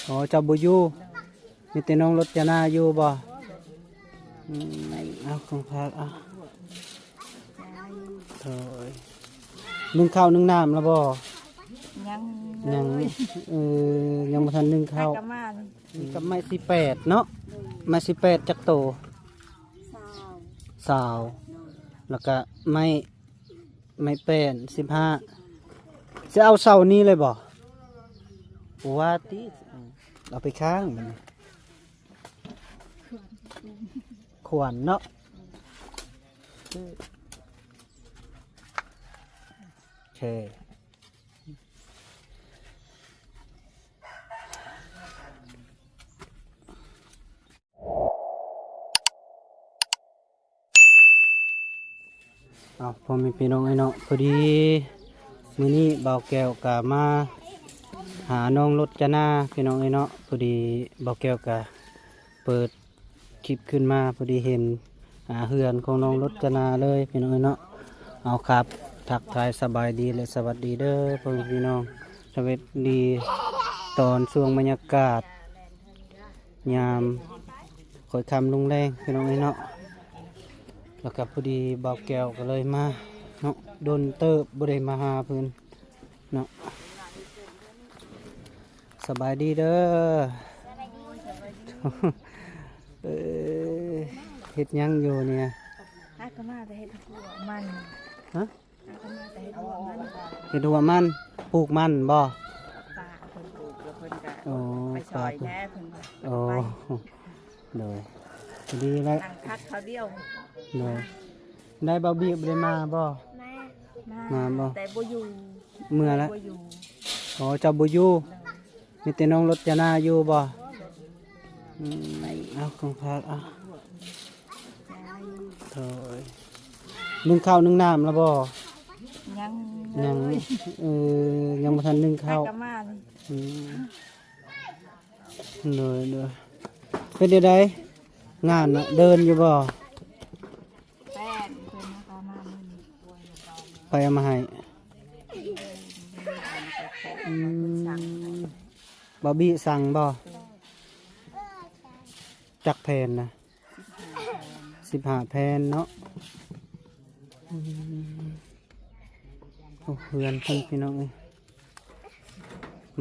ອໍ ເຈົ້າບໍ່ຢູ່ ມີແຕ່ນ້ອງລົດຈະນາຢູ່ບໍ່? ອືມ ເອົາ ຂອງຝາກ ເອົາ ໂດຍ ໜຶ້ງເຂົ້າໜຶ້ງນ້ຳແລ້ວບໍ່? ຍັງ ຍັງ ເອີ ຍັງບໍ່ທັນໜຶ້ງເຂົ້າ ຫາກະມານີ້ ມີກັບໄມ້ສີ່ແປດເນາະ ໄມ້ສີ່ແປດຈັກໂຕ? ຊາວ ຊາວ ແລ້ວກະໄມ້ ໄມ້ແປ້ນ ສິບຫ້າ ຊິເອົາເສົານີ້ເລີຍບໍ່? ບໍ່ວ່າຕິ ເອົາໄປຄ້າງບັດນີ້ ຂວັນເນາະ ໂອເຄ. ເອົາ ພໍ່ແມ່ພີ່ນ້ອງເອີຍເນາະ ພໍດີມື້ນີ້ບ່າວແກ້ວກະມາຫານ້ອງລົດຈະນາ ພີ່ນ້ອງເອີຍເນາະ ພໍດີບ່າວແກ້ວກະເປີດ ຄລິບຂຶ້ນມາ ພໍດີເຫັນ ອາ ເຮືອນຂອງນ້ອງລົດຈະນາເລີຍ ພີ່ນ້ອງເອີຍເນາະ. ເອົາ ຄັບ ທັກທາຍສະບາຍດີ ແລະ ສະຫວັດດີເດີ ພໍ່ແມ່ພີ່ນ້ອງ ສະຫວັດດີຕອນຊ່ວງບັນຍາກາດຍາມຄ່ອຍຄ່ຳລົງແລງ ພີ່ນ້ອງເອີຍເນາະ. ແລ້ວກໍພໍດີບ່າວແກ້ວກໍເລີຍມາເນາະ ດົນເຕີບບໍ່ໄດ້ມາຫາເພິ່ນ ເນາະ ສະບາຍດີເດີ. ເອີ ເຮັດຫຍັງຢູ່ນີ້? ຫາກະມາແຕ່ເຮັດຫົວມັນ. ຮະ? ຫາກະມາແຕ່ເຮັດຫົວມັນ. ເຮັດຫົວມັນ ປູກມັນບໍ່? ປ້າເພິ່ນປູກ ແລ້ວເພິ່ນກະ ໂອ້ ໄປຊ່ອຍແດ່ເພິ່ນວ່າ. ໂອ້ ໄປ ໂດຍ ພໍດີແລ້ວ ນັ່ງຄັດເຂົາດຽວ. ໂດຍ ໄດ້ ບ່າວບີບໍ່ໄດ້ມາບໍ່? ມາ ມາບໍ່? ແຕ່ບໍ່ຢູ່ ເມືອແລ້ວ ບໍ່ຢູ່. ອໍ ເຈົ້າບໍ່ຢູ່ ໂດຍ ມີແຕ່ນ້ອງລົດຈະນາຢູ່ບໍ່? ອືມ ເອົາ ຂອງຝາກ ເອົາ ໂດຍ ໜຶ້ງເຂົ້າໜຶ້ງນ້ຳແລ້ວບໍ່? ຍັງ ຍັງ ເອີ ຍັງບໍ່ທັນໜຶ່ງເຂົ້າ ຫາກະມານີ້. ອືມ ໂດຍ ໂດຍ ເປັນຈັ່ງໃດ ງານນະ ເດີນຢູ່ບໍ່? ແປ້ນເພິ່ນເອົາມາມື້ນີ້ ໃຜເອົາມາໃຫ້? ອືມ ບ່າວບີສັ່ງບໍ່? ຈັກແຜ່ນນະ? ສິບຫ້າແຜ່ນເນາະ. ອືມ ໂອ້ ເຮືອນເພິ່ນ ພີ່ນ້ອງເອີຍ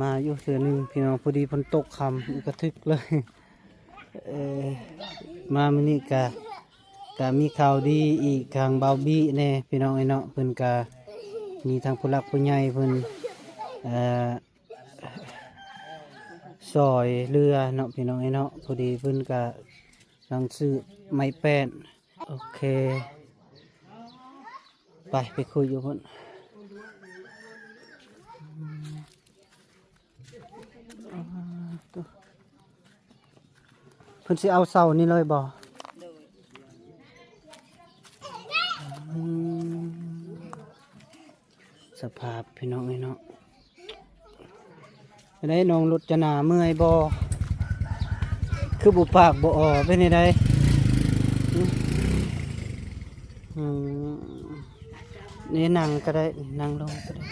ມາຢູ່ເທື່ອໜຶ່ງ ພີ່ນ້ອງ ພໍດີຝົນຕົກຄ່ຳກະທຶກເລີຍ. ເອີ ມາມື້ນີ້ກະ ກະມີຂ່າວດີອີກ ທາງບ່າວບີແດ່ ພີ່ນ້ອງເອີຍເນາະ ເພິ່ນກະມີທາງຜູ້ຫຼັກຜູ້ໃຫຍ່ເພິ່ນ ເອີ ຊ່ອຍເຫຼືອເນາະ ພີ່ນ້ອງເອີຍເນາະ. ພໍດີເພິ່ນກະກຳລັງຊື້ໄມ້ແປ້ນ. ໂອເຄ ໄປ ໄປຄຸຍຢູ່ພຸ້ນ. ເພິ່ນຊິເອົາເສົານີ້ເລີຍບໍ່? ໂດຍ ອືມ ສະພາບ ພີ່ນ້ອງເອີຍເນາະ. ເປັນໃດ ນ້ອງລົດຈະນາເມື່ອຍບໍ່? ຄືບໍ່ປາກບໍ່ອໍ ເປັນໃດ? ອືມ ນີ້ນັ່ງກໍໄດ້ ນັ່ງລົງກໍໄດ້.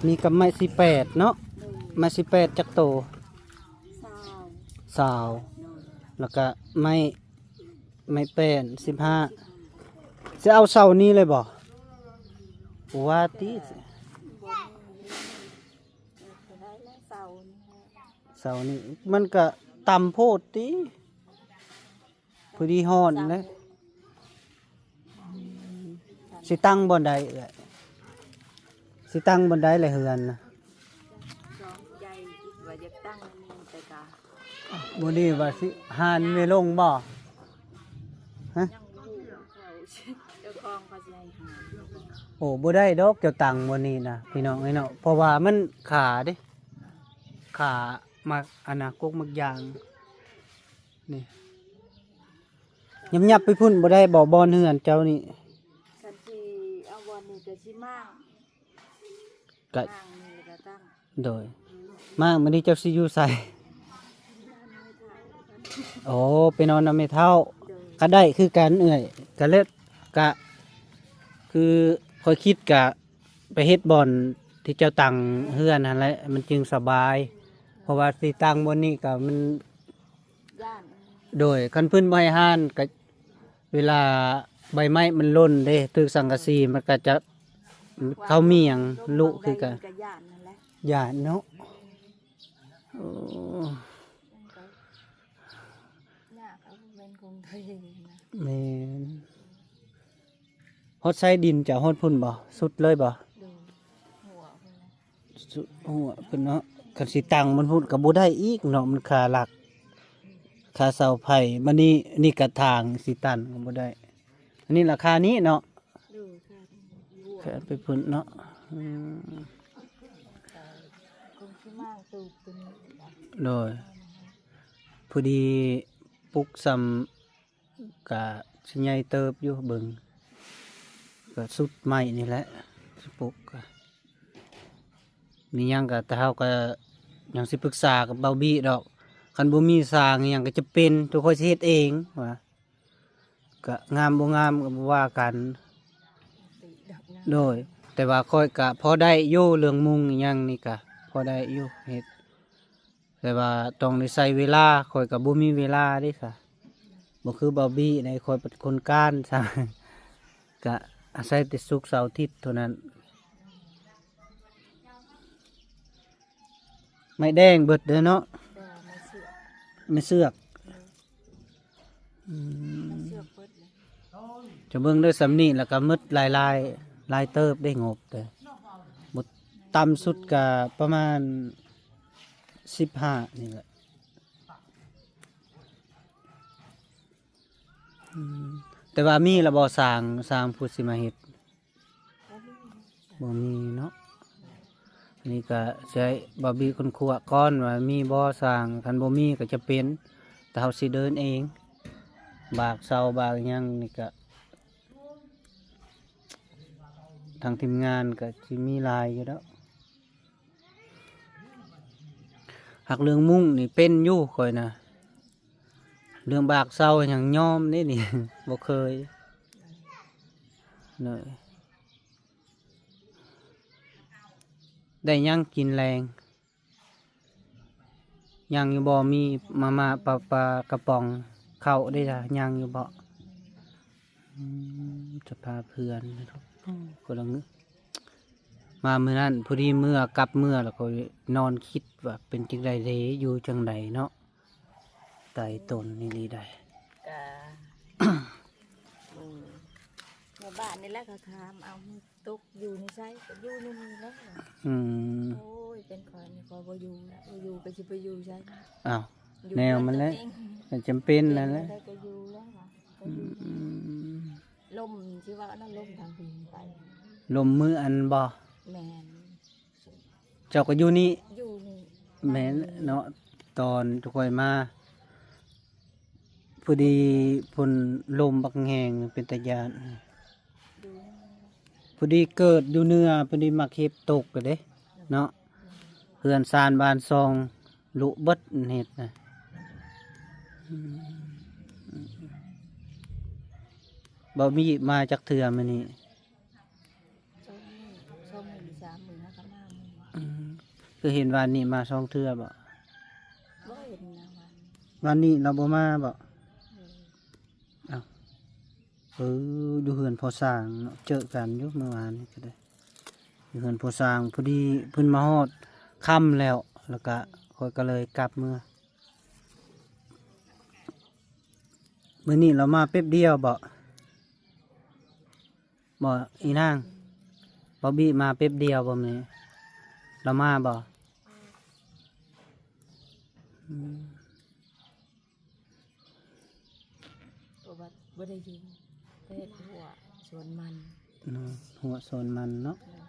ມີກັບໄມ້ສີ່ແປດເນາະ ໄມ້ສີ່ແປດຈັກໂຕ? ຊາວ ຊາວ ໂດຍ ແລ້ວກະໄມ້ ໄມ້ແປ້ນ ສິບຫ້າ ຊິເອົາເສົານີ້ເລີຍບໍ່? ບໍ່ວ່າຕິ ບໍ່ມີ ເອົາເທົ່າໃດລະ ເສົານີ້ ເສົານີ້ ມັນກະຕ່ຳໂພດຕິ ພໍດີຮອດແຫຼະ. ຊິຕັ້ງບ່ອນໃດເອື້ອຍ? ຊິຕັ້ງບ່ອນໃດລະເຮືອນນະ? ສອງໃຈຄິດວ່າຢາກຕັ້ງນີ້ ແຕ່ກະ ມື້ນີ້ວ່າຊິຫານແມ່ລົງບໍ່? ຮະ? ຍັງບໍ່ຮູ້ ເຈົ້າຂອງເຂົາຊິໃຫ້ຫາ. ໂອ້ ບໍ່ໄດ້ດອກ ເຈົ້າຕັ້ງບ່ອນນີ້ນະ ພີ່ນ້ອງເອີຍເນາະ ເພາະວ່າມັນຂາເດ້ ຂາໝາກ ອັນນະ ກົກໝາກຢາງນີ້. ຍັບໆ ໄປພຸ້ນບໍ່ໄດ້ບໍ່? ບ່ອນເຮືອນເຈົ້ານີ້ ຄັນຊິເອົາບ່ອນນີ້ກະຊິມ້າງ ກະ ມ້າງນີ້ລະກະຕັ້ງ. ໂດຍ ມ້າງມື້ນີ້ເຈົ້າຊິຢູ່ໃສ? ໂອ້ ໄປນອນນຳແມ່ເຖົ້າ. ໂດຍ ກະໄດ້ຄືກັນເອື້ອຍ ກະເລີດ ກະຄືຂ້ອຍຄິດກະ ໄປເຮັດບ່ອນ ທີ່ເຈົ້າຕັ້ງເຮືອນຫັ້ນແຫຼະ ມັນຈຶ່ງສະບາຍ. ເພາະວ່າຊິຕັ້ງບ່ອນນີ້ກໍມັນ ຢ້ານ ໂດຍ ຄັນພື້ນບໍ່ໃຫ້ຮ້ານກໍ ເວລາໃບໄມ້ມັນຫຼົ່ນເດ້ ຖືກສັງກະສີ ມັນກໍຈະເຂົ້າໝ້ຽງລຸຄືກັນ. ຢ້ານນັ້ນແຫຼະ ຢ້ານເນາະ. ໂອ້ ມັນກໍຍາກ ເອົາ ແມ່ນຂອງຕົວເອງນະ. ແມ່ນ. ຮອດໃຊ້ດິນຈະຮອດພຸ້ນບໍ່? ສຸດເລີຍບໍ່? ໂດຍ ຫົວພຸ້ນແຫຼະ ສຸດຫົວພຸ້ນເນາະ. ຄັນຊິຕັ້ງມັນພຸ້ນກໍບໍ່ໄດ້ອີກເນາະ ມັນຄາຫຼັກ ຄາເສົາໄຟ. ບັດນີ້ ນີ້ກະຖາງຊິຕັ້ງກໍບໍ່ໄດ້. ອັນນີ້ລາຄານີ້ເນາະ. ໂດຍ ຄາດຫົວ ຄາດໄປພຸ້ນເນາະ. ອືມ ເອີ ຄົງຊິມາງຕູບຕົວນີ້ ໂດຍ ພໍດີປຸກສ່ຳ ກະຊິໃຫຍ່ເຕີບຢູ່ ເບິ່ງ ກະສຸດໄມ້ນີ້ແຫຼະ ຊິປຸກ ກະມີຫຍັງກະ ແຕ່ເຮົາກະຍັງຊິປຶກສາກັບບ່າວບີດອກ. ຄັນບໍ່ມີຊ່າງອີ່ຫຍັງກະຈຳເປັນ ໂຕຂ້ອຍຊິເຮັດເອງວ່າ ກະງາມບໍ່ງາມກະບໍ່ວ່າກັນ. ໂດຍ ແຕ່ວ່າຂ້ອຍກະພໍໄດ້ຢູ່ ເລື່ອງມຸງອີ່ຫຍັງນີ້ກະພໍໄດ້ຢູ່ເຮັດ. ແຕ່ວ່າຕ້ອງໄດ້ໃຊ້ເວລາ ຂ້ອຍກໍບໍ່ມີເວລາເດ້ຊະ ບໍ່ຄືບ່າວບີໄດ໋ ຂ້ອຍເປັນຄົນການຊະ ກະອາໄສແຕ່ສຸກເສົາອາທິດເທົ່ານັ້ນ. ໄມ້ແດງເບິດເດ້ເນາະ ແຕ່ວ່າໄມ້ເຊືອກ ໄມ້ເຊືອກ. ອືມ ເຊືອກເບິດເລີຍ. ຈະເບິ່ງເດີ ສ່ຳນີ້ແລ້ວກໍໝົດຫຼາຍໆ ຫຼາຍເຕີບໄດ໋ ງົບ ແຕ່ບໍ່ ຕ່ຳສຸດກໍປະມານສິບຫ້ານີ້ແຫຼະ. ອືມ ແຕ່ວ່າມີລະບໍ່ ຊ່າງ ຊ່າງຜູ້ຊິມາເຮັດ? ບໍ່ມີເນາະ. ອັນນີ້ກໍຊິໃຫ້ບ່າວບີຄົ້ນຄວ້າກ່ອນວ່າມີບໍ່ຊ່າງ, ຄັນບໍ່ມີກໍຈະເປັນ ແຕ່ເຮົາຊິເດີນເອງ, ບາກເສົາບາກຫຍັງນີ້ກໍ ທາງທີມງານກໍຊິມີຫຼາຍຢູ່ດອກ. ຫາກເລື່ອງມຸ້ງນີ້ເປັນຢູ່ຂ້ອຍນະ, ເລື່ອງບາກເສົາຫຍັງຍອມເດ້ນີ້ ບໍ່ເຄີຍເລີຍ. ໄດ້ຫຍັງກິນແລງ? ຍັງຢູ່ບໍ່? ມີມາມ່າ ປາ ປາກະປ໋ອງ ເຂົ້າໄດ້ລະ ຍັງຢູ່ບໍ່? ອືມ ສະພາບເຮືອນ ອືມ ຄົນລະງຶ ມາມື້ນັ້ນພໍດີເມືອ ກັບເມືອແລ້ວກໍນອນຄິດວ່າເປັນຈັ່ງໃດເດ ຢູ່ຈັ່ງໃດເນາະ ຕາຍຕົນນີ້ດີໃດ. ກະ ອືມ ແມ່ບ້ານນີ້ແຫຼະເຂົາຖາມເອົາ ຕົກຢູ່ໃນໃສ ກໍຢູ່ໃນນີ້ແຫຼະ. ອືມ ໂອ້ຍ ເປັນຂ້ອຍນີ້ຂ້ອຍບໍ່ຢູ່ລະ ບໍ່ຢູ່ກໍຊິໄປຢູ່ໃສ? ອ້າວ ຢູ່ແນວມັນແຫຼະ ເຮືອນຕົນເອງ ກໍຈຳເປັນນັ້ນແຫຼະ ເປັນແນວໃດກໍຢູ່ແລ້ວວ່າ ອືມ ລົມ ຊິວ່າອັນນັ້ນ ລົມທາງພີ້ໄປ ລົມມື້ອັນບໍ່? ແມ່ນ. ເຈົ້າກໍຢູ່ນີ້? ຢູ່ນີ້ ແມ່ນເນາະ ຕອນຂ້ອຍມາ ພໍດີຝົນລົມບັກແຮງ ເປັນຕາຢ້ານ. ພໍດີເກີດຢູ່ເໜືອ ພໍດີໝາກເຫັບຕົກເດ້ເນາະ ເຮືອນຊານບ້ານຊ່ອງລຸເບິດ ເຫັບນະ. ອືມ ບໍ່ມີມາຈັກເທື່ອມື້ນີ້? ສອງມື້ ສອງມື້ຫຼືສາມມື້ ຫາກໍມາມື້ນີ້. ອືມ ຄືເຫັນວານນີ້ມາສອງເທື່ອບໍ? ບໍ່ເຫັນນະ ວານນີ້ ວານນີ້ລາວບໍ່ມາບໍ? ເອີ ອ້າວ ເອີ ຢູ່ເຮືອນພໍ່ຊ່າງເນາະ ເຈີກັນຢູ່ເມື່ອວານນີ້ກໍໄດ້ ຢູ່ເຮືອນພໍ່ຊ່າງ ພໍດີເພິ່ນມາຮອດຄ່ຳແລ້ວ ແລ້ວກະຂ້ອຍກໍເລີຍກັບເມືອ. ມື້ນີ້ລາວມາແປັບດຽວບໍ? ບໍ່ ອີນາງ ບອບບີມາແປັບດຽວບໍ່ມື້ນີ້ ລາວມາບໍ່? ອືມ ບໍ່ ບໍ່ໄດ້ຢູ່ ໄປເຮັດຮົ້ວສວນມັນເນາະ ຮົ້ວສວນມັນເນາະ. ໂດຍ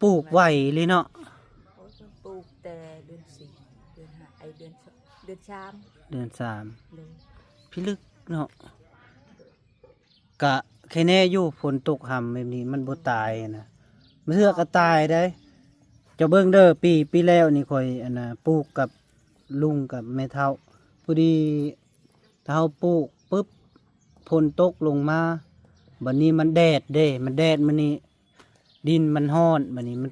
ປູກໄວອີ່ຫຼີເນາະ. ໂອ້ຍ ເພິ່ນປູກແຕ່ເດືອນສີ່ ເດືອນຫ້າ ໄອ້ ເດືອນ ເດືອນສາມ ເດືອນສາມ. ໂດຍ ພິລຶກເນາະ. ກະແຄ່ແນ່ຢູ່ ຝົນຕົກຫຳແບບນີ້ມັນບໍ່ຕາຍນະ ບາງເທື່ອກໍຕາຍໄດ໋. ເຈົ້າເບິ່ງເດີ ປີ ປີແລ້ວນີ້ຂ້ອຍ ອັນນ່າ ປູກກັບລຸງກັບແມ່ເຖົ້າ ພໍດີຖ້າເຮົາປູກປຶບ ຝົນຕົກລົງມາ ບັດນີ້ມັນແດດເດ້ ມັນແດດ ບັດນີ້ດິນມັນຮ້ອນ ບັດນີ້ມັນ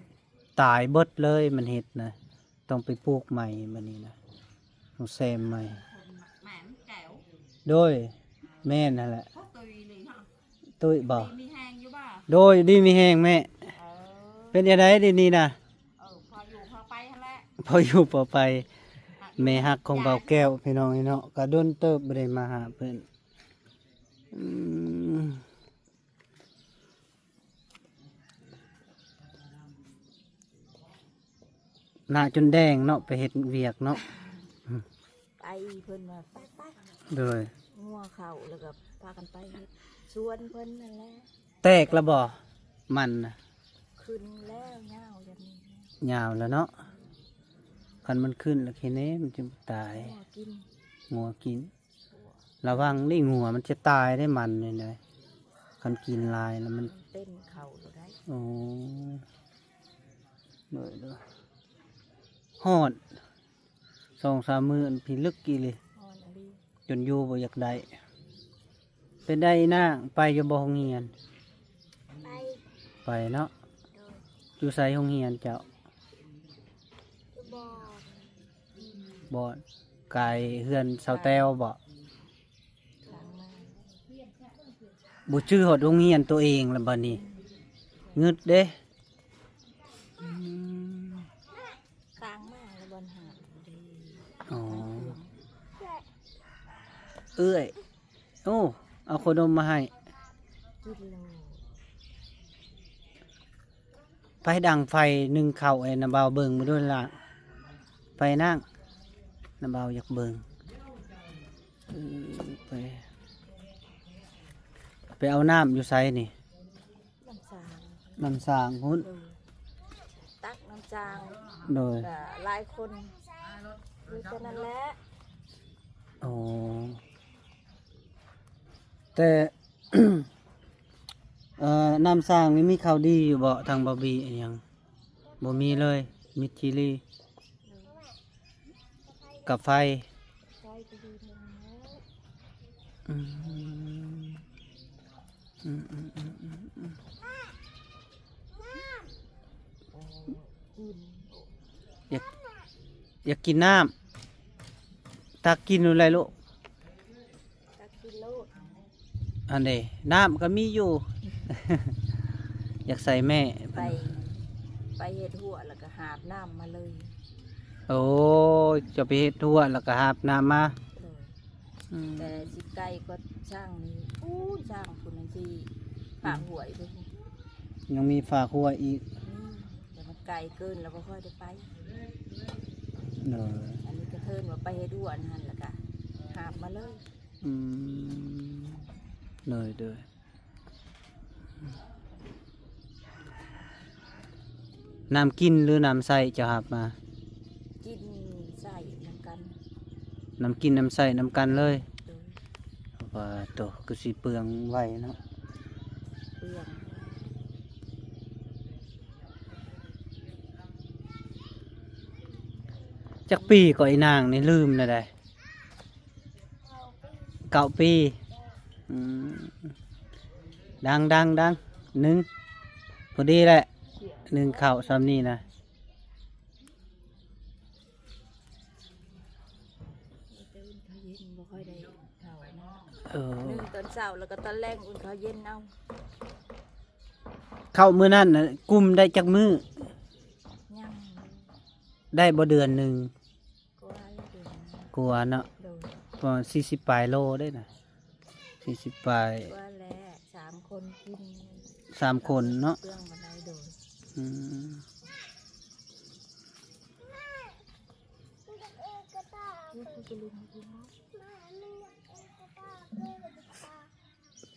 ຕາຍເບິດເລີຍ ມັນເຮັດນະ ຕ້ອງໄປປູກໃໝ່ບັດນີ້ນະ ຕ້ອງແຊມໃໝ່. ໂດຍ ແມ່ນຫັ້ນແຫຼະ. ຕຸ້ຍບໍ່? ໂດຍ ດີມີແຮງແມ່. ເປັນຈັ່ງໃດດຽວນີ້ນະ? ພໍຢູ່ພໍໄປຫັ້ນແຫຼະ ພໍຢູ່ພໍໄປ. ແມ່ຮັກຂອງບ່າວແກ້ວ ພີ່ນ້ອງເອີຍເນາະ ກະດົນເຕີບບໍ່ໄດ້ມາຫາເພິ່ນ. ອືມ ໜ້າຈົນແດງເນາະ ໄປເຮັດວຽກເນາະ. ໄປ ເພິ່ນວ່າ ໄປໆ ໂດຍ ງົວເຂົ້າ ແລ້ວກໍພາກັນໄປເຮັດສວນເພິ່ນນັ້ນແຫຼະ. ແຕກແລ້ວບໍ່ ມັນນະ? ຂຶ້ນແລ້ວ ຍາວແບບນີ້ ຍາວແລ້ວເນາະ. ຄັນມັນຂຶ້ນແລ້ວ ເຮັດແນວໃດມັນຈຶ່ງຕາຍ? ງົວກິນ ງົວກິນ. ລະວັງເດ້ ງົວມັນຈະຕາຍເດ້ ມັນນີ້ນະ ຄັນກິນຫຼາຍແລ້ວມັນ ມັນເຕັ້ນເຂົ້າໂລດໄດ໋. ໂອ້ ໂດຍໆ. ຮ້ອນ ສອງສາມມື້ອັນພິລຶກອີ່ຫຼີ ຮ້ອນອີ່ຫຼີ ຈົນຢູ່ບໍ່ຢາກໄດ້. ເປັນໃດນາງ ໄປຢູ່ບໍ່ໂຮງຮຽນ? ໄປ ໄປເນາະ. ໂດຍ. ຢູ່ໃສໂຮງຮຽນເຈົ້າ? ຢູ່ບ່ອນ ບ່ອນ ໄກເຮືອນສາວແຕ້ວບໍ່? ບໍ່ຈື່ຮອດໂຮງຮຽນໂຕເອງລະບັດນີ້ ງຶດເດ້. ອືມ ຕ່າງມາລະບ່ອນຫາດເດ້. ອໍ ເອື້ອຍ ໂອ້ ເອົາຂະໜົມມາໃຫ້ ກິນໂລດ. ໃຜດັງໄຟໜຶ້ງເຂົ້າໃຫ້ນ້າບ່າວເບິ່ງເບິ່ງດູລະ. ໄຟນາງ ນ້າບ່າວຢາກເບິ່ງ. ເອີ ໄປ ໄປເອົານ້ຳຢູ່ໃສນີ້? ນ້ຳສາງ ນ້ຳສາງພຸ້ນ. ເອີ ຕັກນ້ຳສາງ. ໂດຍ. ກະຫຼາຍຄົນ ມີແຕ່ນັ້ນແຫຼະ. ອໍ ແຕ່ ເອີ ນ້ຳສ້າງນີ້ມີຂ່າວດີຢູ່ບໍ່ ທາງບາບີອີ່ຫຍັງ? ບໍ່ມີເລີຍ ມິດຊີລີ ກັບໄຟ. ອືມ ອືມ ຢາກ ຢາກກິນນ້ຳ ຕັກກິນໂລດແຫຼະລູກ. ຕັກກິນໂລດ. ອັນເດ ນ້ຳກໍມີຢູ່ ຢາກໃສ່ແມ່. ໄປ ໄປເຮັດຮົ້ວແລ້ວກໍຫາບນ້ຳມາເລີຍ. ໂອ້ຍ ຈະໄປເຮັດຮົ້ວແລ້ວກໍຫາບນ້ຳມາ. ໂດຍ. ອືມ ແຕ່ຊິໄກກວ່າສ້າງນີ້ ປູ້ນ ສ້າງພຸ້ນ ທີ່ ອືມ ພາກຫ້ວຍພຸ້ນ. ຍັງມີພາກຫ້ວຍອີກ. ອືມ ແຕ່ມັນໄກເກີນ ແລ້ວບໍ່ຄ່ອຍໄດ້ໄປ. ໂດຍ. ອັນນີ້ກະເທີນວ່າໄປເຮັດຮົ້ວຫັ້ນ ແລ້ວກະຫາບມາເລີຍ. ອືມ ໂດຍ ໂດຍ. ນ້ຳກິນ ຫຼື ນ້ຳໃຊ້ເຈົ້າຮັບມາ? ກິນໃຊ້ນຳກັນ. ນ້ຳກິນນ້ຳໃຊ້ນຳກັນເລີຍ. ໂດຍ. ວ່າໂຕ ຄືຊິເປືອງໄວເນາະ. ເປືອງ. ຈັກປີກໍອີນາງນີ້ ລືມແລ້ວໃດ໋. ເກົ້າປີ. ອືມ ດັງໆໆ ໜຶ່ງ ພໍດີແຫຼະ ໜຶ່ງເຂົ້າຊ່ຳນີ້ນະ. ແຕ່ອຸ່ນເຂົ້າເຢັນ ບໍ່ຄ່ອຍໄດ້ເຂົ້າເນາະ. ເອີ ໜຶ່ງຕອນເຊົ້າ ແລ້ວກໍຕອນແລງອຸ່ນເຂົ້າເຢັນເອົາ. ເຂົ້າມື້ນັ້ນນະ ກຸ້ມໄດ້ຈັກມື້? ຍັງ. ໄດ້ບໍ່ເດືອນໜຶ່ງ? ກວ່າເນາະ. ໂດຍ. ປະມານສີ່ສິບປາຍໂລເດ້ນະ ສີ່ສິບປາຍ. ກວ່າແຫຼະ ສາມຄົນກິນ ສາມຄົນເນາະ. ເປືອງບໍ່ໄດ້. ໂດຍ. ອືມ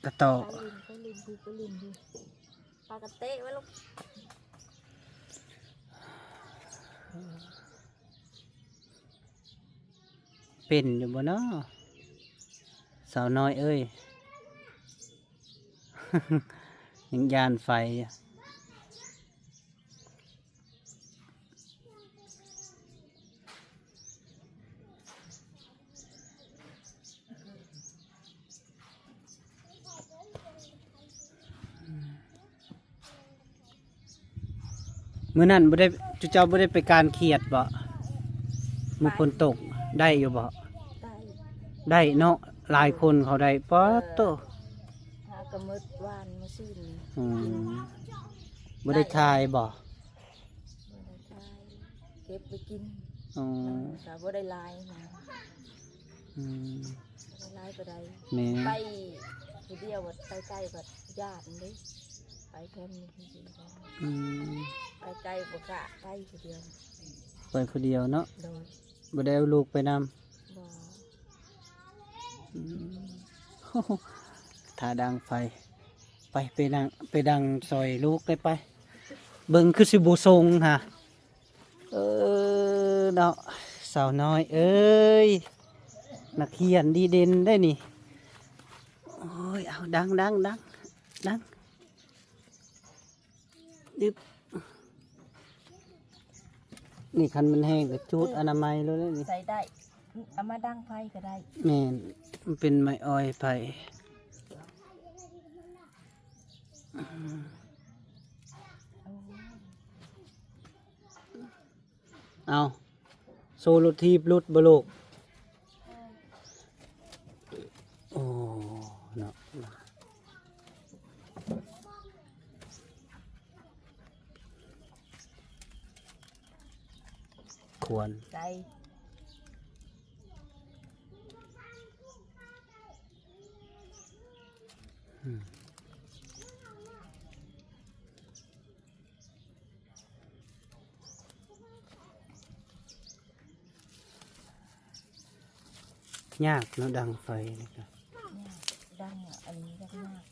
ກະຕໍ່ ໄປຫຼິ້ນ ໄປຫຼິ້ນ ໄປຫຼິ້ນ ພາກັນເຕະໄວ້ລູກ. ເປັນຢູ່ບໍ່ນໍ ສາວນ້ອຍເອີຍ? ຍັງຢ້ານໄຟຢູ່. ມື້ນັ້ນບໍ່ໄດ້ ເຈົ້າບໍ່ໄດ້ໄປການຂຽດບໍ? ມື້ຝົນຕົກໄດ້ຢູ່ບໍ? ໄດ້ ໄດ້ເນາະ ຫຼາຍຄົນເຂົາໄດ້ ປາດໂທ້ ຫາກະໝົດວານມື້ຊືນນີ້ ອືມ ກິນ ບໍ່ໄດ້ຂາຍບໍ? ບໍ່ໄດ້ຂາຍ ເກັບໄວ້ກິນ ອໍ ກະບໍ່ໄດ້ຫຼາຍນະ ອືມ ບໍ່ໄດ້ຫຼາຍປານໃດ ແມ່ນ ໄປຜູ້ດຽວ ໄປໄກບັດຢ້ານເດ້ ໄປແຄມນີ້ ອືມ ໄປໄກບໍ່ກ້າໄປຜູ້ດຽວ ໄປຜູ້ດຽວເນາະ ໂດຍ ບໍ່ໄດ້ເອົາລູກໄປນຳ ບໍ່ ອືມ ຖ້າດັງໄຟ ໄປ ໄປດັງ ໄປດັງຊ່ອຍລູກໄດ້ໄປ ເບິ່ງຄືຊິບໍ່ສົ່ງຫາ ເອີ ເນາະ ສາວນ້ອຍເອີຍ ນັກຮຽນດີເດັ່ນໄດ໋ນີ້ ໂອ້ຍ ເອົາ ດັງ ດັງ ດັງ ດັງ ອຶບ ນີ້ຄັນມັນແຫ້ງກະຈູດອະນາໄມໂລດເລີຍນີ້ ໃຊ້ໄດ້ ເອົາມາດັງໄຟກະໄດ້ ແມ່ນ ມັນເປັນໄມ້ອ້ອຍໄຜ່ ເອົາ ໂຊລົດຖີບຫຼຸດບໍ່ລູກ ໂອ້ ເນາະ ຄວນ ໃສ່ ອືມ ຍາກເນາະ ດັງໄຟນີ້ກະ ຍາກ ດັງອັນນີ້ຍາກ ຍາກ.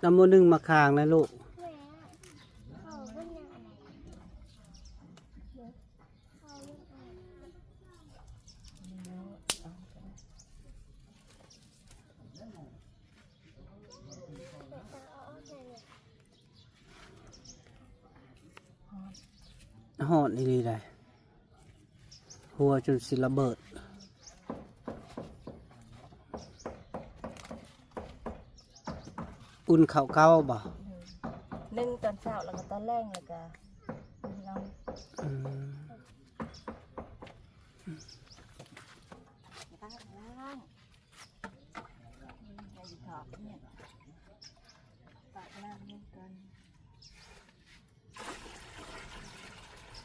ນຳໝໍ້ໜຶ່ງມາຂ້າງນະລູກ. ຮ້ອນອີ່ຫຼີໃດ໋ ຫົວຈົນຊິລະເບີດ. ອຸ່ນເຂົ້າເກົ່າບໍ່? ໜຶ່ງຕອນເຊົ້າ ແລ້ວກະຕອນແລງ ແລ້ວກະ ອືມ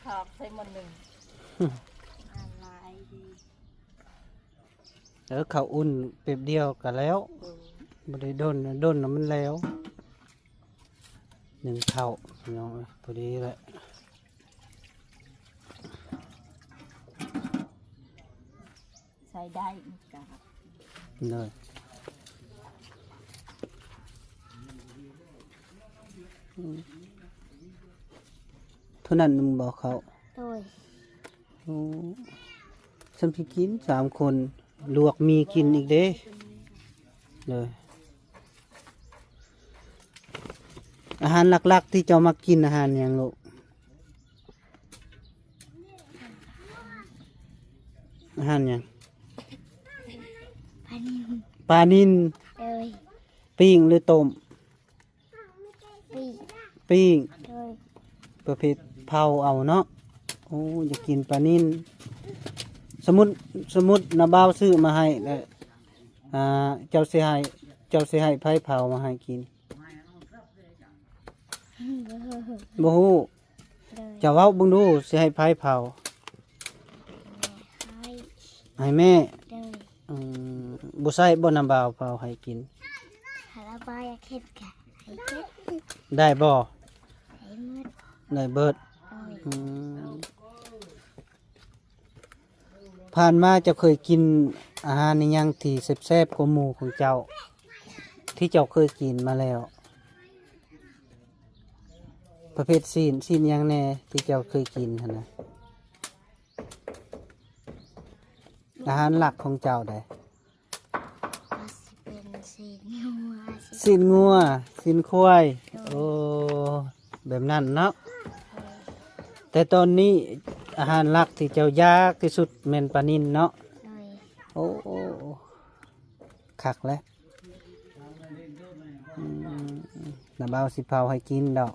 ຖອກໃສ່ໝໍ້ໜຶ່ງ ອາ ຫຼາຍດີ. ເອີ ເຂົ້າອຸ່ນແປັບດຽວກະແລ້ວ ໂດຍ ບໍ່ໄດ້ດົນ ດົນລະມັນແລ້ວ. ໜຶ່ງເຂົ້າ ພີ່ນ້ອງເອີຍ ພໍດີແຫຼະ. ໃຊ້ໄດ້ມັນກະ ໂດຍ ອືມ ເທົ່ານັ້ນໜຶ່ງບໍ່ເຂົ້າ? ໂດຍ ໂອ້ ຊັ້ນຊິກິນສາມຄົນ ລວກໝີ່ກິນອີກເດ້. ໂດຍ ອາຫານຫຼັກໆທີ່ເຈົ້າມັກກິນ ອາຫານຫຍັງລູກ? ອາຫານຫຍັງ? ປານິນ ປານິນ ໂດຍ ປີ້ງຫຼືຕົ້ມ? ປີ້ງ ປີ້ງ ໂດຍ ປະເພດເຜົາເອົາເນາະ. ໂອ້ ຢາກກິນປານິນ. ສົມມຸດ ສົມມຸດນ້າບ່າວຊື້ມາໃຫ້ແລ້ວ ອ່າ ເຈົ້າຊິໃຫ້ ເຈົ້າຊິໃຫ້ໃຜເຜົາມາໃຫ້ກິນ? ບໍ່ຮູ້ ໂດຍ ເຈົ້າເວົ້າເບິ່ງດູ ຊິໃຫ້ໃຜເຜົາ? ໃຫ້ ໃຫ້ແມ່ ໂດຍ ອືມ ບໍ່ໃຊ້ບໍ່ ນ້ຳບ່າວເຜົາໃຫ້ກິນ? ຖ້າລະບ່າວຢາກເຮັດກະໃຫ້ເຮັດ ໄດ້ບໍ່? ໄດ້ໝົດ ໄດ້ເບິດ ໂດຍ ອືມ. ຜ່ານມາເຈົ້າເຄີຍກິນອາຫານອີ່ຫຍັງທີ່ແຊບໆກວ່າໝູ່ຂອງເຈົ້າ ທີ່ເຈົ້າເຄີຍກິນມາແລ້ວ? ປະເພດຊີ້ນ ຊີ້ນຫຍັງແດ່ທີ່ເຈົ້າເຄີຍກິນຫັ້ນນະ? ອາຫານຫຼັກຂອງເຈົ້າໃດ? ກໍຊິເປັນຊີ້ນງົວ ຊີ້ນງົວ ຊີ້ນຄວາຍ ໂດຍ ໂອ້ ແບບນັ້ນເນາະ ໂດຍ. ແຕ່ຕອນນີ້ອາຫານຫຼັກທີ່ເຈົ້າຢາກທີ່ສຸດແມ່ນປານິນເນາະ? ໂດຍ. ໂອ້ ຄັກແຫຼະ. ອືມ ນ້າບ່າວຊິເຜົາໃຫ້ກິນດອກ.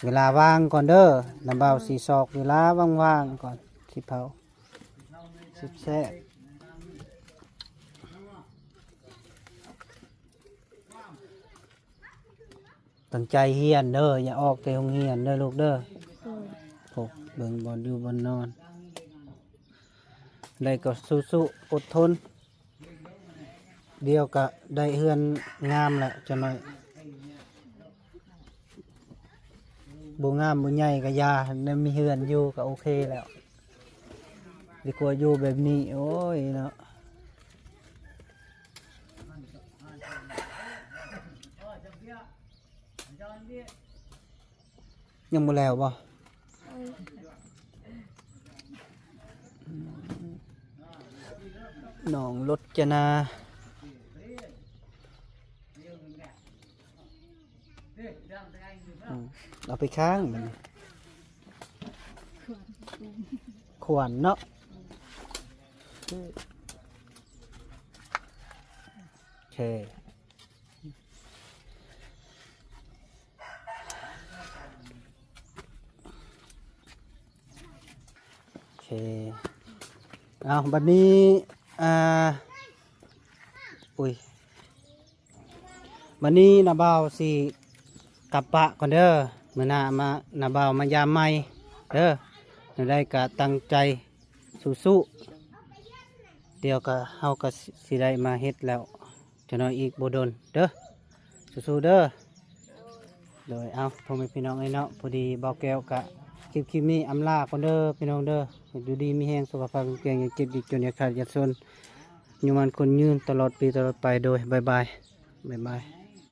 ເວລາວ່າງກ່ອນເດີ ນ້າບ່າວຊິຊອກເວລາວ່າງໆກ່ອນ ຊິເຜົາແຊບໆ. ຕັ້ງໃຈຮຽນເດີ ຢ່າອອກແຕ່ໂຮງຮຽນເດີລູກເດີ. ໂດຍ. ໂອ້ ເບິ່ງບ່ອນຢູ່ບ່ອນນອນ ໄດ້ກໍສູ້ໆ ອົດທົນ ດຽວກະໄດ້ເຮືອນງາມແຫຼະ ຈັກໜ້ອຍ ບໍ່ງາມບໍ່ໃຫຍ່ກະຢ່າ ໄດ້ມີເຮືອນຢູ່ກະໂອເຄແລ້ວ ດີກວ່າຢູ່ແບບນີ້ ໂອ້ຍເນາະ. ຍັງບໍ່ແລ້ວບໍ່? ເອີ ນ້ອງລົດຈະນາ ອືມ ເອົາໄປຄ້າງບັດນີ້ ຂວັນເນາະ. ໂອເຄ ໂອເຄ ເອົາ ບັດນີ້ ອ່າ ອຸ້ຍ ບັດນີ້ນ້າບ່າວຊິກັບປະກ່ອນເດີ ມື້ໜ້າມາ ນ້າບ່າວມາຢາມໃໝ່ເດີ. ແນວໃດກະຕັ້ງໃຈສູ້ໆ ດຽວກະ ເຮົາກະຊິໄດ້ມາເຮັດແລ້ວ ຈັກໜ້ອຍອີກບໍ່ດົນເດີ ສູ້ໆເດີ. ໂດຍ ເອົາ ພໍ່ແມ່ພີ່ນ້ອງເອີຍເນາະ ພໍດີບ່າວແກ້ວກະ ຄລິບ ຄລິບນີ້ອຳລາກ່ອນເດີພີ່ນ້ອງເດີ. ຢູ່ດີມີແຮງ ສຸຂະພາບແຂງແຮງ ຢ່າເຈັບຢ່າຈົນ ຢ່າຂາດຢ່າຈົນ ອາຍຸໝັ້ນຂວັນຍືນ ຕະຫຼອດປີຕະຫຼອດໄປ. ໂດຍ ບາຍບາຍ ບາຍບາຍ.